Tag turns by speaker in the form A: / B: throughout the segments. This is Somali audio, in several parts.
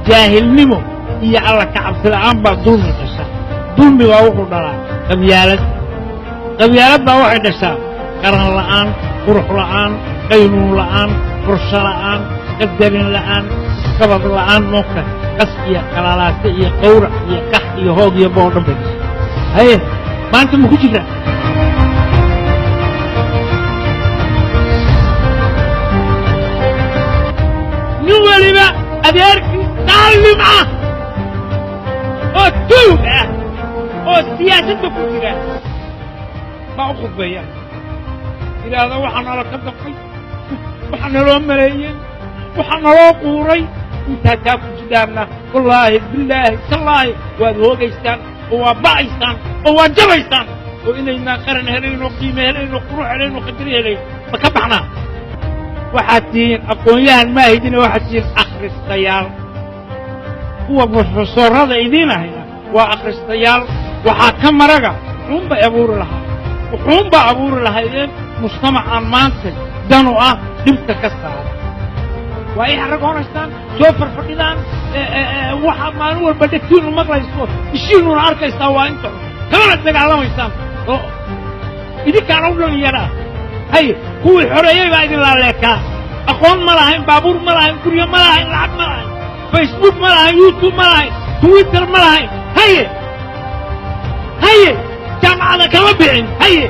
A: Jaahilnimo iyo Alla ka cabsi la'aan baa dulmi dhasha. Dulmi baa wuxuu dhalaa qabyaalad. Qabyaalad baa waxay dhashaa qaran la'aan, qurux la'aan, qaynuun la'aan, qorsho la'aan, qadarin la'aan, isqabad la'aan. Moogta, qas iyo qalalaase iyo qawrac iyo qax iyo hoog iyo boo dhan bay dhashay. Haye, maanta ma ku jiraa? Nin weliba adeerkii daalim ah oo tuug ah oo siyaasadda ku jira baa u khudbeeya, yidhaahda waxaa nala ka dafay, waxaa naloo maleeyey, waxaa naloo quuray. Intaa taa ku jidhaanna, wallaahi, bilaahi, tallaahi, waad hoogaysaan oo waa ba'aysaan oo waa jabaysaan oo inaynaan qaran helayn oo qiime helayn oo qurux helayn oo qadari helayn. Ma ka baxnaa? Waxaad tihiin aqoon-yahan maahidina, waxaad tihiin akhristayaal. Kuwa brofesorada idiin ahayna waa akhristayaal. Waxaa ka maraga wuxuunbay abuuri lahaa, wuxuunbaa abuuri lahaydeen mujtamacaan maanta danu ah dhibta ka saara. Waa i xaragoonaysaan, soo farfadhidaan. Waxaa maalin walba dhegtiinu maqlayso, ishiinuna arkaysaa, waa inta xun kamana dagaalamaysaan oo idinkaana u dhalinyaraa. Hay, kuwii xoreeyey baa idin laaleekaa. Aqoon ma lahayn, baabuur ma lahayn, guryo ma lahayn, lacag ma lahayn, Facebook ma lahayn, YouTube ma lahayn, Twitter ma lahayn. Haye, haye, jaamacada kama bixin. Haye,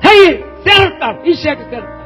A: haye, seerartaan ii sheega seerartaan.